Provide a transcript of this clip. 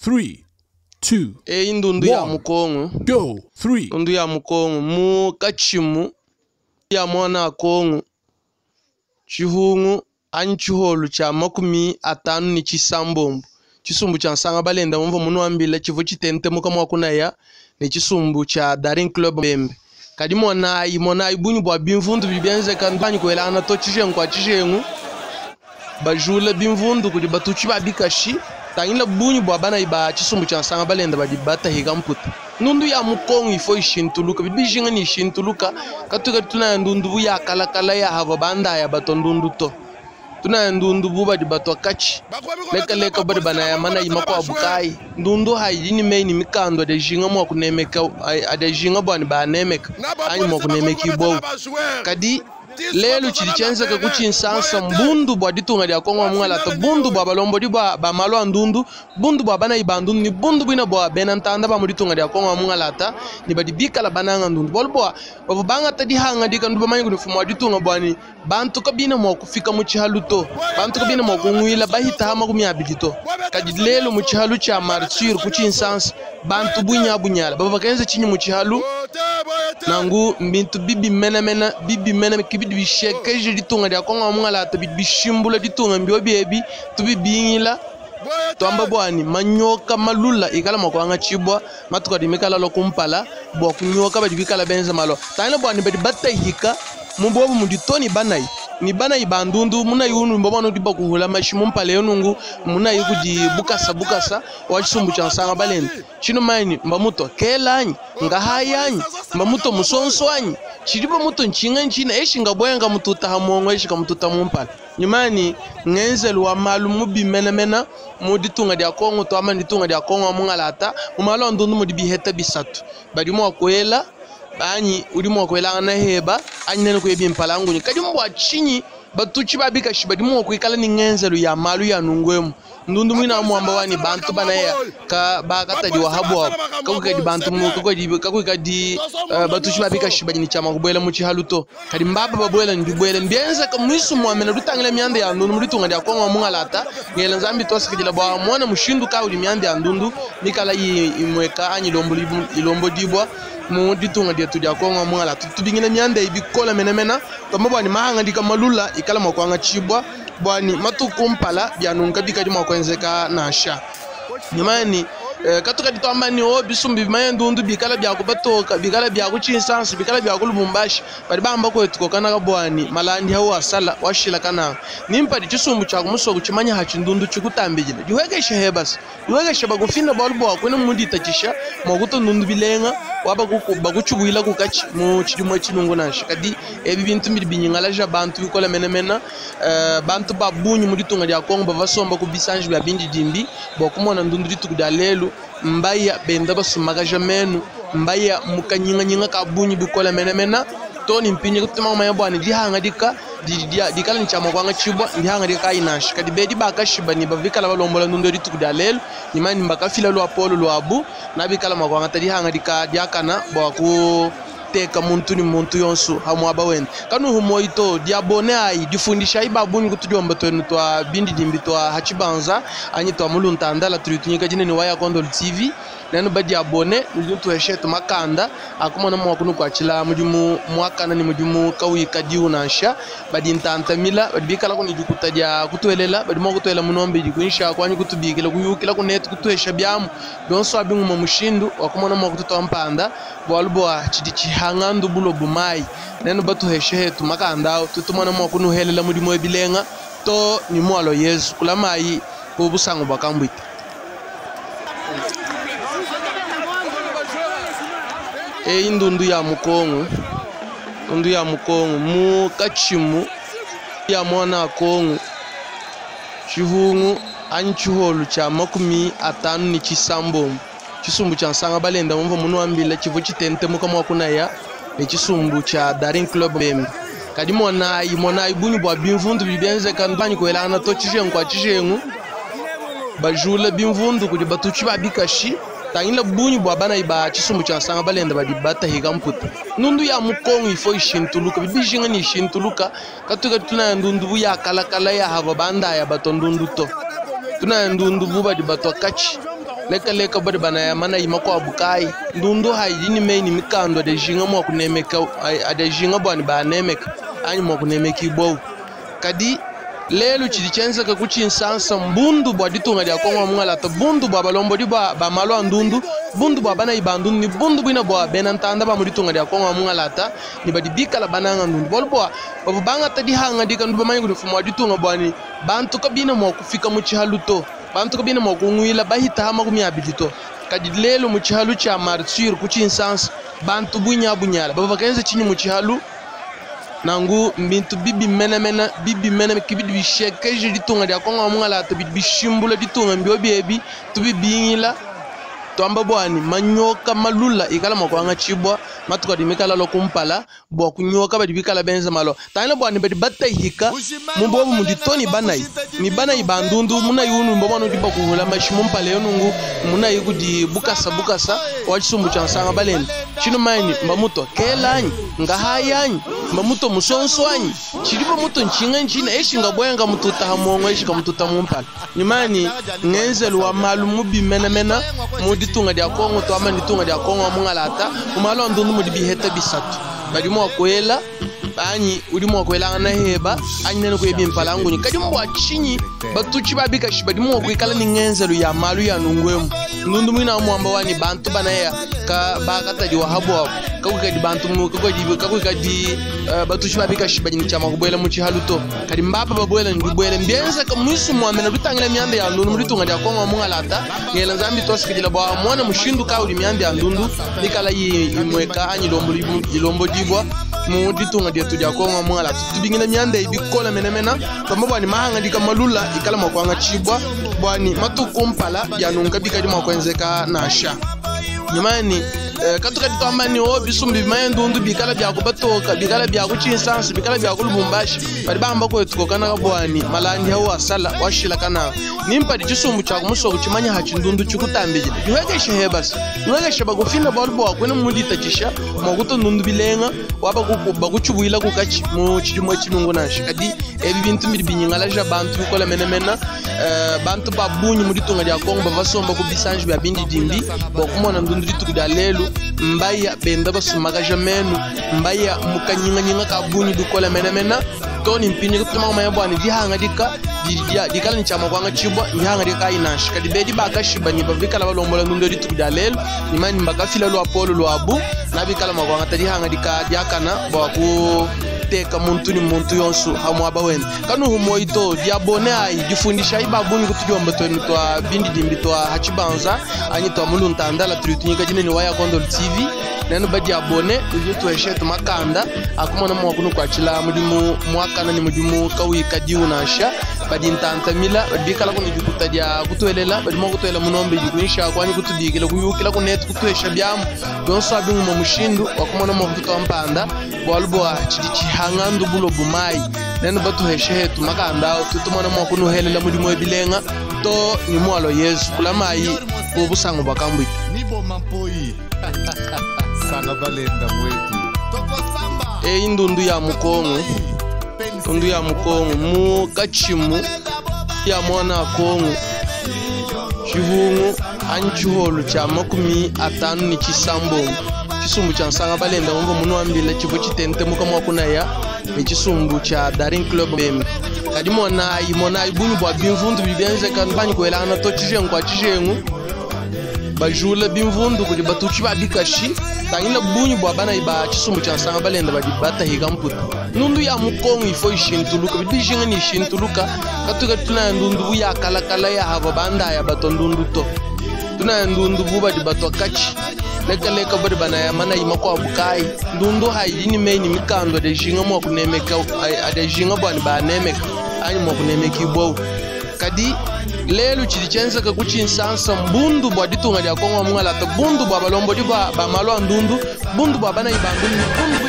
3, 2, Eyi ndundu ya 1, mu Kongo, go. 3, ndundu ya mu Kongo mu katshimu ya mwana Kongo tshihungu anyi tshiholu tshia 56 tshisumbu tshia nsanga balenda mumvua munuambila tshivua tshitentemuka mua kunaya ne tshisumbu tshia Daring Club Bembe. Kadi monayi monayi bungi bua bimvundu bidi bienzeka ndanyi kuelangana to tshijengu kua tshijengu bajula bimvundu kudi batutshi ba bikashi tangila bungi bua banayi ba tshisumbu tshia nsanga balenda badi batahika mputa. Ndundu ya mu Kongo ifo ishintuluka bidi bijinga ne ishintuluka katuka tunaya ndundu bu ya kalakala ya hava bandaya bato ndundu to tunaya ndundu bu badi batwa katshi lekaleka badi banaya manayi makuabu kayi ndundu hayi ni meyi ni mikando adi ajinga mua kunemeka adi ajinga bua ne banemeka anyi mua kunemeka ibowu kadi lelu tshidi tshienzeka ku tshinsansa mbundu bua ditunga dia Kongo wa mungalata bundu bua balombodi bua ba malu a ndundu bundu bua banayi ba ndundu ni bundu buina bua bena ntanda ba mu ditunga dia Kongo wa mungalata ni badi bikala bananga ndundu bualu bua bavua bangata dihangadika ndu bamanye kudi mfumu wa ditunga bua ni bantu kabina mua kufika mu tshihalu to bantu kabina mua kunguila bahita ha 20 to kadi lelu mu tshihalu tshia martyr ku tshinsansa bantu bunyabunyala bava bakenza tshinyi mu tshihalu nangu mbintu bibi menemene bibi menemene kibidi bishekeje ditunga dia Kongo wa mungalata bidi bishimbula ditunga mbio biebi tubibingila twamba bwani manyoka malula ikala makwanga chibwa matuka di mikala lo kumpala bwa kunyoka badi bikala benza malo tangila bwani badi batahika mubobu muditoni banayi ni banayi bandundu munayi unu mbabano di bakuhula mashi mumpala yonungu munayi kudi bukasa bukasa wa tshisumbu tshia nsanga balenda tshino manyi mbamuto kelanyi ngahayanyi mbamuto musonso anyi tshidi bamuto ntshinga ntshina eshi ngabwenga mututa hamongo eshi kamututa mumpala nyumani ngenzelu wa malu mubi menemene mu ditunga dia Kongo twama ditunga dia Kongo mungalata mu malu a ndundu mudi biheta bisatu badi mua kuela anyi udi mua kuelangana heba anyi nene kuyebi mpala ngunyi kadi mbua tshinyi batutshi babikashi badi mua kuikala ni ngenzelu ya malu ya nungwemu ndundu mwina muamba wani bantu banaya ka bakatadi wa habwa kakukadi bantu mu kakukadi kakukadi batutshi babikashi badi ni chama kubwela mu tshihalu to kadi mbaba babwela ndibwela mbienza ka mwisu muamena lutangila mianda ya ndundu mulitunga dia Kongo mungalata ngela nzambi twasikidila bwa mwana mushindu ka uli mianda ya ndundu mikala imweka anyi ilombo dibwa mu ditunga dietu dia Kongo mungalata tubingina mianda ibikola menemena twamba bwani mahanga dika malula ikala mwakwanga chibwa bwani matuku mpala byanunka bikadi mwakwenzeka nasha nyamani katuka ditwamba ni o bisumbi bimanya ndundu bikala bya kubatoka bikala bya kuchinsansi bikala bya kulubumbashi bali bamba kwetu kokana kabwani malandi hawo asala washila kana nimpa di chisumbu cha kumusogo chimanya hachi ndundu chikutambijile diwegeshe hebas diwegeshe bagufina balu bwa kwene mudita chisha mwakuto ndundu bilenga waba bakuchubwila kukachi mu chidimwe chinungu nasha kadi ebi bintu mbili binyingalaja bantu bikola menemena bantu babunyu mu ditunga dia Kongo bavasomba ku bisanji bya bindi dimbi bwa kumona ndundu dituku dia lelu mbaya benda basumakaja menu mbaya mukanyinganyinga kabunyi bikola menemena toni mpinyi kutuma maya bwana dihanga dika dikala ni chama kwanga chibwa ndihanga dika kainasha kadi bedi bakashiba ni bavikala balombola ndundu dituku dia lelu ni mani mbakafila lwa polo lwabu nabikala makwanga tadihanga dika diakana bwa ku teka muntu ni muntu yonsu hamwaba wenu kanu humoito diabone ai difundisha ibabuni kutudiomba twenu twa bindi dimbi twa hachibanza anyi twa muluntandala tulitunyika jine ni waya Kondolo TV nenu badi abone ndu tuheshe tumakanda akumona mwakunu kwachila mudimu mwakana ni mudimu kawika diunansha badi ntantamila badi bikala kuni dikuta dia kutuelela badi mwakutuela munombe dikunsha kwanyi kutubikila kuyukila kunetu kutuesha byamu byonso abinguma mushindu wakumona mwakututoa mpanda bwalu bwa chidi chihangandu bulo bumai nenu batuheshe tumakanda tutumona mwakunuhelela mudimu ebilenga to ni mwalo Yesu kulamayi kubusango bakambwita. Eyi ndundu ya Mukongo, ndundu ya Mukongo mu katshimu ya mwana Kongo tshihungu anyi tshiholu tshia 59 tshisumbu tshia nsanga balenda mumvua munuambila tshivua tshitentemuka mua kunaya ne tshisumbu tshia Daring Club Bembe. Kadi monayi monayi bungi bua bimvundu bidi bienzeka ndanyi kuelangana to tshijengu kua tshijengu bajula bimvundu kudi batutshi ba bikashi tangila bungi bua banayi ba tshisumbu tshia nsanga balenda badi batahika mputa. Ndundu ya mu Kongo ifo ishintuluka bidi bijinga ni ishintuluka katuka tunaya ndundu bu ya kalakala ya hava bandaya bato ndundu to tunaya ndundu bu badi batwa katshi Leka leka badi banaya manayi makuabu kayi. Ndundu hayi ne meyi ne mikanda adi ajinga mua kunemeka, adi ajinga bua ne baanemeka anyi mua kunemekibua. Kadi lelu tshidi tshienzeka ku Tshinsansa mbundu bua ditunga dia Kongo wa mungalata, bundu bua balombodi ba malu a ndundu, bundu bua banayi ba ndundu ne bundu buina bua bena ntanda ba mu ditunga dia Kongo wa mungalata ne badi bikala bananga ndundu. Bualu bua bavua bangata dihangadika ndu bamanye kudi mfumu wa ditunga bua ne bantu kabina mua kufika mu tshihalu to, bantu kabina mua kunguila bahita ha 20 to. Kadi lelu mu tshihalu tshia Martyr ku Tshinsansa bantu bunya bunyala bavua bakenza tshinyi mu tshihalu? Nangu mbintu bibi menemene, bibi menemene kibidi bishekeje ditunga dia Kongo wa mungalata, bidi bishimbula ditunga mbio biebi tubibingila twamba bwani manyoka malula ikala mua kuangatshibua matuku adi mikala lua kumpala bua kunyoka badi bikala benza malo tangila bwani badi batahika mu bobu mudi toni banayi ni banayi bandundu munayi unu mbomano udi bakuhula mashi mumpala yo nungu munayi kudi bukasa bukasa wa tshisumbu tshia nsanga balenda tshino manyi mbamuto kelanyi ngahayanyi mbamuto musonso anyi tshidi bamuto ntshinga ntshina eshi ngabwenga mututa hamongo eshi kamututa mumpala nimani ngenzelu wa malu mubi menemene mu ditunga dia Kongo twama ditunga dia Kongo mungalata mu malu a ndundu mudi biheta bisatu badi mua kuela anyi udi mua kuelangana heba anyi nene kuyebi mpalangunyi kadi mbua tshinyi batuchi babikashi badi mua kuikala ni ngenzelu ya malu ya nungwemu ndundu mwina muamba wani bantu banaya ka bakatadi wa habwa kakukadi bantu mu kakukadi kakukadi batuchi babikashi badi ni chama kubwela mu chihalu to kadi mbapa babwela ndibwele mbienza ka mwisu muamena lutangila mianda ya ndundu mulitunga dia Kongo mungalata ngela nzambi tosikidila bwa mwana mushindu ka uli mianda ya ndundu nikala yi imweka anyi lombo dibwa mu ditunga dietu dia Kongo mungalata tubingila mianda ibikola menemena pamba bwani mahanga dika malula ikala mwakwanga chibwa bwani matukumpala ya nunga bikadi mwakwenzeka nasha nyamani katuka ditwamba ni o bisumbi bimaya ndundu bikala bya kubatoka bikala bya kuchinsansi bikala bya kulubumbashi bali bamba kwetu kokana kabwani malandi hawo asala washila kana nimpa dichisumbu cha kumusoko chimanya hachindundu chikutambije niwegeshe hebas niwegeshe bakufina balu bwa kwene mudita chisha mwakuto ndundu bilenga waba bakuchubwila kukachi mu chidimo chinungu nasha kadi ebi bintu bidi binyingalaja bantu bikola menemena bantu babunyi mu ditunga dia Kongo bavasomba ku bisanji bya bindi dimbi bwa kumona ndundu dituku dia lelu mbaya benda basumakaja menu mbaya mukanyinganyinga kabunyi bikola menemena toni mpini kutuma maya bwana dihanga dika dikala ni chama kwanga chibwa dihanga dika inasha kadi bedi bakashiba ni bavikala balombola ndundu dituku dia lelu ni mani mbakafila lwa polo lwabu nabikala makwanga tadihanga dika diakana bwa ku teka muntu ni muntu yonsu hamwaba wenu kanu humoito diabone ai difundisha ibabunyi kutujomba twenu twa bindi dimbi twa hachibanza anyi twa muluntandala tulitunyika jinene waya Kondolo TV nenu badi abone uje tueshe tumakanda akumona mwa kunu kwachila mudimu mwakana ni mudimu kawika diunasha badi ntantamila badi kala kuni dikuta dia kutuelela badi mwa kutuela munombe dikunisha kwani kutubikila kuyukila kunetu kutuesha byamu yonso abi mu mushindu wakumona mwa kutuka mpanda bwalu bwa chidi chihangandu bulo bumai nenu batuheshe hetu makanda tutumona mwa kunuhelela mudimu ebilenga to ni mwalo Yesu kulamayi kubusango bwakambwita nibo mampoi sanga balenda mwetu eyi ndundu ya mukongo ndundu ya mukongo mu kachimu ya mwana kongo chihungu anchiholu cha 59 chisumbu cha nsanga balenda mumva munuambila chivo chitente muka mwakunaya ni chisumbu cha Daring Club Bembe kadi monayi monayi bunyu bwa bimvundu bibienzeka banyi kuelana to chijengu kwa chijengu bajula bimvundu kudi batuchi babikashi tangila bunyu bwa bana iba chisumbu cha nsanga balenda badi batahika mputa nundu ya mukongo ifo ishintuluka bidijinga ni ishintuluka katuka tuna ndundu bu ya kalakala ya hava banda ya bato ndundu to tuna ndundu bu badi bato kachi leka leka badi banaya mana imakwabu kai ndundu hayi ni meyi ni mikando adejinga mwa kunemeka adejinga bwani banemeka anyi mwa kunemekibwa kadi lelu tshidi tshienzeka ku Tshinsansa mbundu bua ditunga dia Kongo mungalata bundu bua balombodi ba malu a ndundu bundu bua banayi ba ndundu bundu.